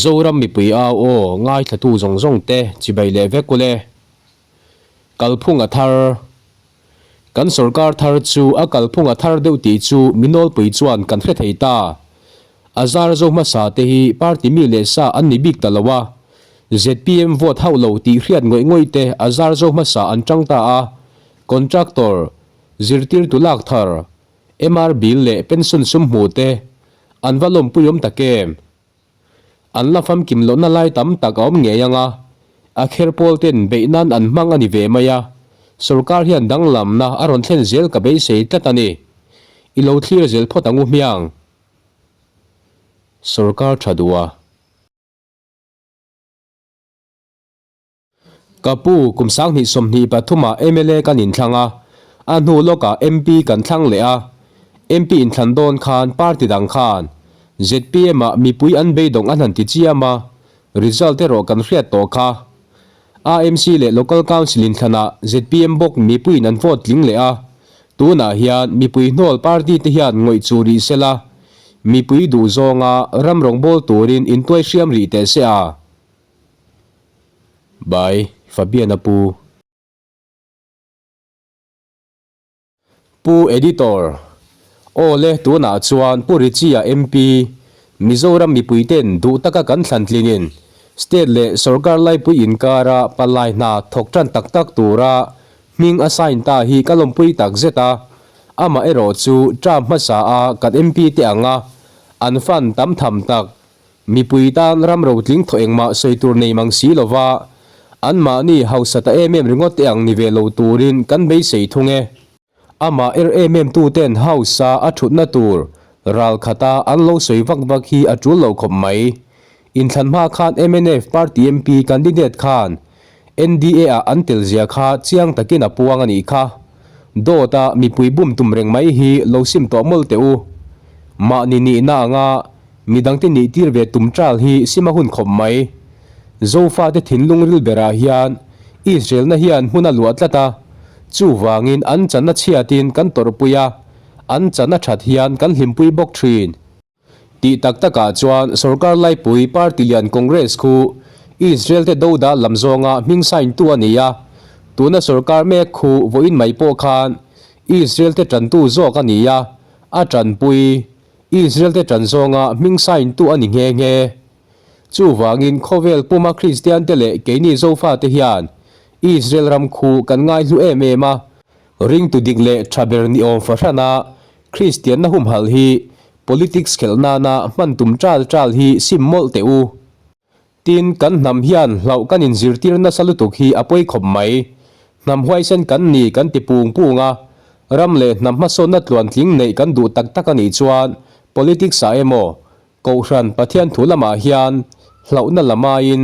Zoram mipui au aw ngaithlatu zawng zawng te chibai leh vek ule. Kalphung a thar. Kan sorkar thar chu a kalphung a thar deuh tih chu mi nawlpui chuan kan hre thei ta. A zar zo hmasa te hi party mi leh sa an ni bik ta lo a. Zpm vote hauh lo tih hriat ngawih ngawih te a zar zo hmasa an tang ta a. Contractor, zirtirtu lak thar, MR bill leh pension sum hmuh te an va lawmpui awm tak em? An la famkim lohna lai tam tak a awm ngei ang a, a kher pawl ten beih nan an hmang a ni ve mai a, sorkar hian danglamna a rawn thlen zel ka beisei tlat a ni. I lo thlir zel phawt ang u hmiang. Sorkar tha duh a. Ka pu, kum 2023 ah mla kan inthlang a, a hnu lawkah MP kan thlang leh a. MP inthlan dawn khan party dang khan zpm ah mipui an beidawng an han ti chiam a, result erawh kan hriat tawh kha. AMC leh Local Council inthlanah zpm bawk mipuiin an vote tling leh a, tunah hian mipui hnawl party te hian ngawih chu rih sela, mipui duh zawnga ram rawngbâwl turin intuai hriam rih teh se a. By, Fabian a pu. Pu Editor, Aw le, tunah chuan Pu Richie-a MP, Mizoram mipuiten duh taka kan thlan tlinin State leh Sorkar laipui inkara palai hna thawk tan tak tak tura hming a sign ta hi ka lawmpui tak zet a. Amah erawh chu term hmasa a kan MP te anga an fund tam tham tak Mipui tan ram rotling thaw engmah sawi tur nei mang si lova, anmahni hausa ta em em ringawt te ang ni ve lo turin kan beisei thung e. Amah er em em tu ten hausa a thutna tur ral khata an lo sawi vak vak hi a tul lo khawp mai. Inthlan hma khan mnf party MP candidate khan NDA ah an tel zia kha chiang takin a puang a nih kha. Dawt a mipui bum tum reng mai hi lo sim tawh mawlh teh u. Mahni nihna anga Midangte nih tir ve tum ṭal hi sim a hun khawp mai. Zofate thinlung ril berah hian Israelna hian hmun a luah tlat a, chuvangin an channa chhiatin kan tawrhpui a, an channa ṭhat hian kan hlimpui bawk ṭhin. Tih tak takah chuan sorkar laipui party lian Congress khu Israel-te doda lam zawnga hming sign-tu a ni a, tuna sorkar mek khu vawiin mai pawh khan Israel-te ṭantu zawk a ni a, a ṭanpui. Israel te ṭan zawnga hming sign tu a ni nghe nghe. Chuvangin khawvel puma Kristian te leh keini Zofa te hian Israel ram khu kan ngaihlu em em a, ringtu dik leh ṭha ber ni awm fahrana Kristianna humhalh hi politics khelh nana hman tum ṭal ṭal hi sim mawlh teh u. Tin, kan hnam hian hlauh kan inzirtir nasa lutuk hi a pawi khawp mai. Hnam huaisen kan ni kan ti pung pung a, ram leh hnam hmasawnna tluantling neih kan duh tak tak a nih chuan politics ah emaw, Kohhran Pathian thu lamah hian hlauhna lam aiin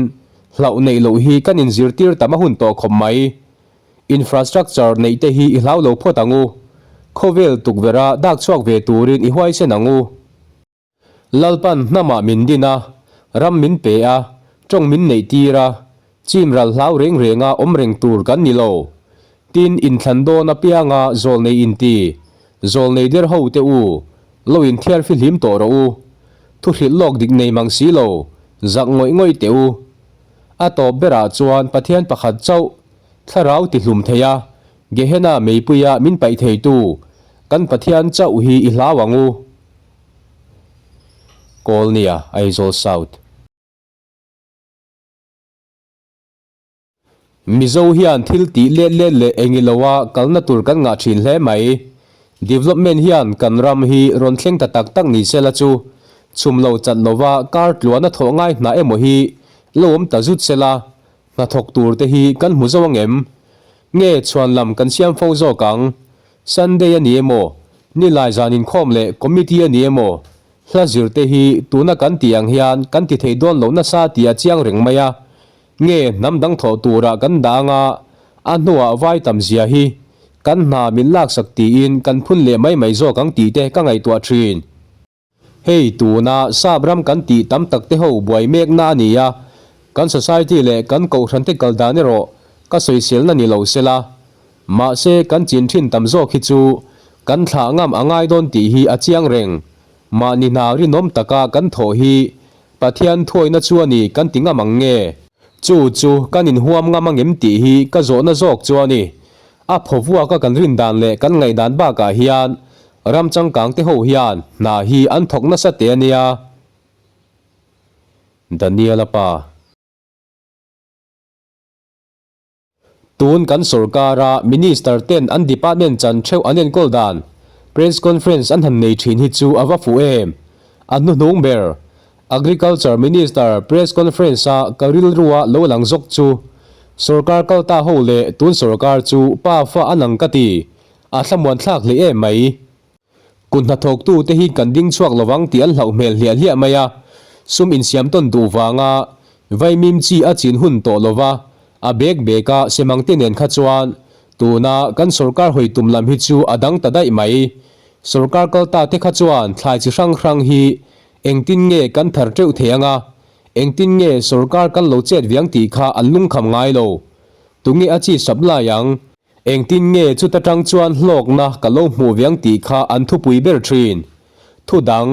hlauh neih loh hi kan inzirtir tam a hun tawh khawp mai. Infrastructure neih te hi i hlau lo phawt ang u. Khawvel tukverh-a dak chhuak ve turin i huaisen ang u. Lalpan hnamah min din a, ram min pe a, tawng min neih tir a, chim ral hlau reng renga awm reng tur kan ni lo. Tin, inthlan dawn apianga zawlnei inti, zawlnei der ho te u, lo inthiar fihlim tawh rawh u. Thu hrilh lawk dik nei mang si lo, zak ngawih ngawih teh u. A tawp berah chuan Pathian pakhat chauh, thlarau tihlum thei a, Gehenna meipuia min paih theitu, kan Pathian chauh hi i hlau ang u. Kawlnia, Aizawl South. Mizo hian thil tih let let leh eng ilo a kalna tur kan ngah thin hle mai. Development hian kan ram hi rawn thleng ta tak tak ni sela chu chhum lo chat lova kar tluan a thawh ngai hna emaw hi lo awm ta zut sela hnathawk tur te hi kan hmu zo ang em? Nge chhuan lam kan siam fo zawk ang? Sunday a ni emaw, Nilai zan inkhawm leh committee a ni emaw, hla zir te hi tuna kan tih ang hian kan ti thei dawn lo nasa tih a chiang reng mai a. Nge hnam dang thawh turah kan dah anga a hnuah vai tam zia hi kan hna min laksak tiin kan phun leh mai mai zawk ang tih te ka ngaihtuah thin. Hei tuna sap ram kan tih tam tak te ho buai mekna a ni a, kan society leh kan kohhran te kal dan erawh ka sawiselna ni lo sela. Mahse kan chin thin tam zawk hi chu kan thlah ngam a ngai dawn tih hi a chiang reng. Mahni hna rinawm taka kan thawh hi. Pathian thuawihna chu a ni kan ti ngam ang nge? Chu chu kan inhuam ngam angem tih hi ka zawhna zawk chu a ni. A phawvuaka kan rin dan leh kan ngaihdan bakah hian ram changkang te ho hian hna hi an thawk nasa teh a nia. Daniel-a pa. Tun kan sorkara Minister ten an department chan theuh an enkawl dan Press Conference an han nei thin hi chu a va fuh em? A hnuhnung ber Agriculture Minister Press Conference a ka rilrua lo lang zawk chu sorkar kal ta ho leh tun sorkar chu pa fa an ang ka ti, a thlamuan thlak hle em mai. Kut hnathawktute hi kan ding chhuak lovang tih an hlauh hmel hliah hliah mai a, sum insiam tawn duh vanga vaimim chi a chin hun tawh lova a bek bek a semangte nen kha chuan tuna kan sorkar hawi tum lam hi chu a dang ta daih mai. Sorkar kal ta te kha chuan thlai chi hrang hrang hi engtin nge kan thar teuh thei anga, engtin nge sorkar kan lo chet viang tih kha an lungkham ngai lo. Tunge a chi supply ang? Engtin nge chuta tang chuan hlawkna ka lo hmuh viang tih kha an thupui ber thin. Thu dang,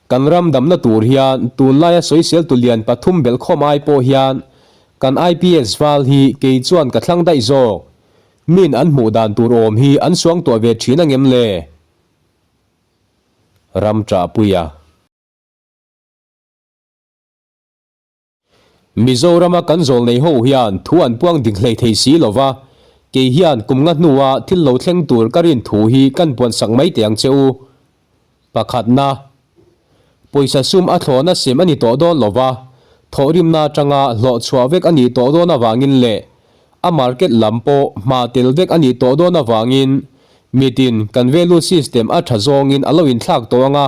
kan ram damna tur hian tunlaia sawiseltu lian pathum belhkhawm ai pawh hian kan IPS val hi kei chuan ka thlang daih zawk. Min an hmuh dan tur awm hi an suangtuah ve thin angem le? Ram ṭahpuia. Mizorama kan zawlnei ho hian thu an puang dik hlei thei si lo va, kei hian kum nga hnua thil lo thleng tur ka rin thu hi kan puansak mai teh ang che u. Pakhatna, pawisa sum a thlawhna sem a ni tawh dawn lo va, thawhrimna atanga hlawh chhuah vek a nih tawh dawn avangin leh a market lam pawh hma tel vek a nih tawh dawn avangin mitin kan value system a tha zawngin a lo inthlak tawh ang a,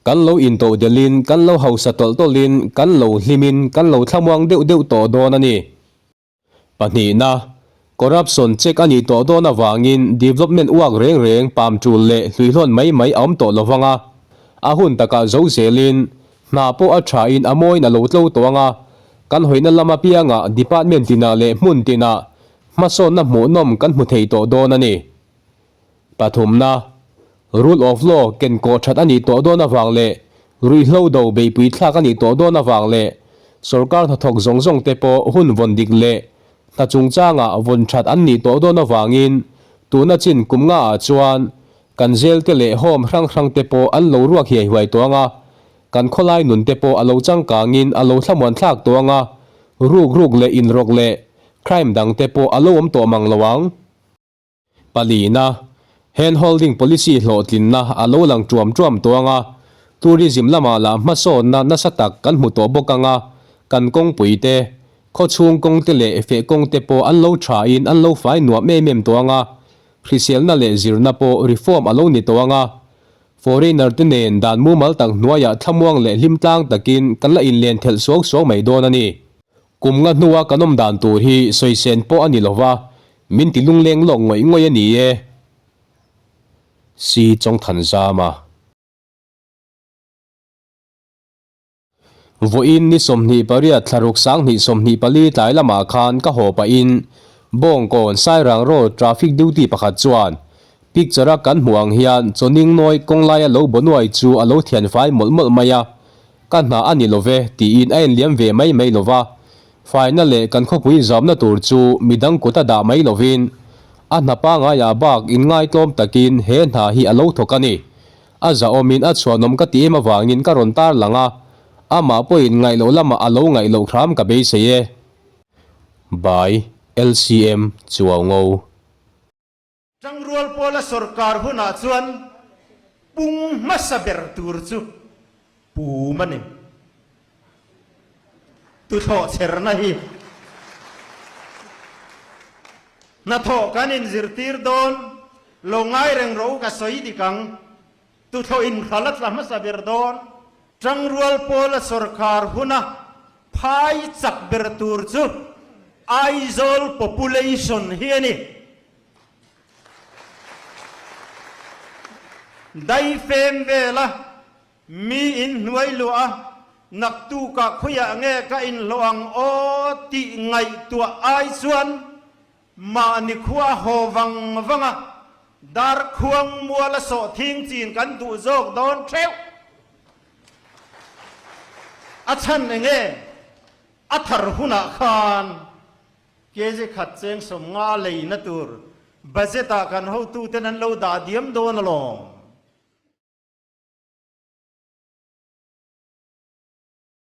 Kan lo intoh delhin, kan lo hausa tawlh tawlhin, kan lo hlimin, kan lo thlamuang deuh deuh tawh dawn a ni. Pahnihna, Corruption check a nih tawh dawn avangin development uak reng reng pam tul leh hluihlawn mai mai a awm tawh lovang a. A hun takah zo zelin, hna pawh a thain a mawiin a lo tlo tawh ang a. Kan hawihna lam apiangah department tinah leh hmun tinah hmasawnna hmuhnawm kan hmu thei tawh dawn a ni. Pathumna, Rule of Law ken kawh that a nih tawh dawn avang leh ruihhlo do beihpui thlak a nih tawh dawn avang leh sawrkar hnathawk zawng zawng te pawh hun vawn dik leh hna chungchangah vawn that an nih tawh dawn avangin tuna chin kum nga ah chuan kan jail te leh home hrang hrang te pawh an lo ruak hiai huai tawh ang a, kan khawlai nun te pawh a lo changkangin a lo thlamuan thlak tawh ang a, ruk ruk leh inrawk leh crime dang te pawh a lo awm tawh mang lo ang. Palina, Hand holding policy hlawhtlinna a lo lang tuam tuam tawh ang a, tourism lamah lah hmasawnna nasa tak kan hmu tawh bawk ang a, kan kawngpui te, khawchhung kawng te leh feh kawng te pawh an lo thain an lo fai nuam em em tawh ang a, hriselna leh zirna pawh reform a lo ni tawh ang a, foreigner te nen dan mumal tak hnuaiah thlamuang leh hlimtlang takin kan la inlen thelh suau suau mai dawn a ni. Kum nga hnua kan awm dan tur hi sawisen pawh a ni lo va, min ti lungleng lawk ngawih ngawih a ni e. Si Chawngthanzama. Vawiin ni 28 thlaruk 2024 tlai lamah khan ka haw pahin Bawngkawn Sairang Road traffic duty pakhat chuan picture a kan hmuh ang hian chawning nawi kawnglaia lo baw nuai chu a lo thianfai mawlh mawlh mai a, Ka hna a ni lo ve, tiin a enliam ve mai mai lo va. Faina leh kan khawpui zamna tur chu midang kut a dah mai lovin, a hna pangaiah bak inngaitlawm takin he hna hi a lo thawk a ni. A zahawmin a chhuanawm ka ti em avangin ka rawn tarlang a, amah pawhin ngaih loh lamah a lo ngaih loh hram ka beisei e. By, LCM, Chuaungo. Tangrual pawla sorkar hunah chuan pung hmasa ber tur chu pum a ni. Tuthlawh chherna hi hnathawh kan inzirtir dawn lo ngai reng rawh u ka sawi dik ang. Tuthlawh inhral a tla hmasa ber dawn. Tangrual pawla sorkar huna phai chak ber tur chu Aizawl population hi a ni. Daifem vela mi in hnuai luah a, naktukah khawiah nge ka inhlawh ang aw tih ngaihtuah ai chuan mahni khua haw vang vang a, darkhuang muala sawhthing chin kan duh zawk dawn theuh. A chhan enge? A thar hunah khan kg khat cheng 50 leina tur budget ah kan hotuten an lo dah diam dawn alawm.